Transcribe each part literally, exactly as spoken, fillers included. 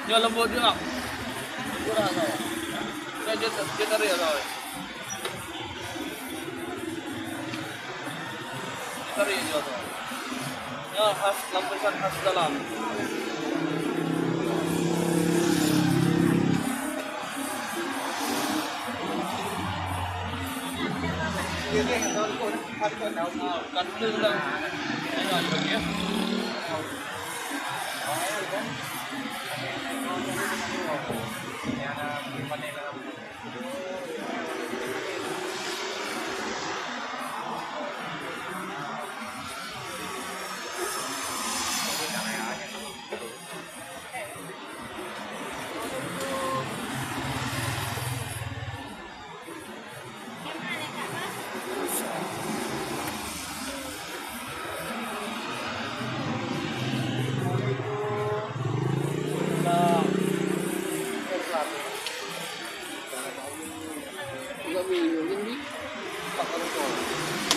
Nyoe leumbot jeuet, ah. Nyoe jeuet, jeuet tarék, ah. Tarék jeuet, ah. Nyoe khas, lapisan khas dalam.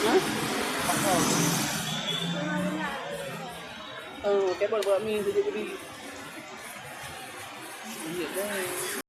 Hah? Oh, kabel buat mi tu jadi. Iya, dah.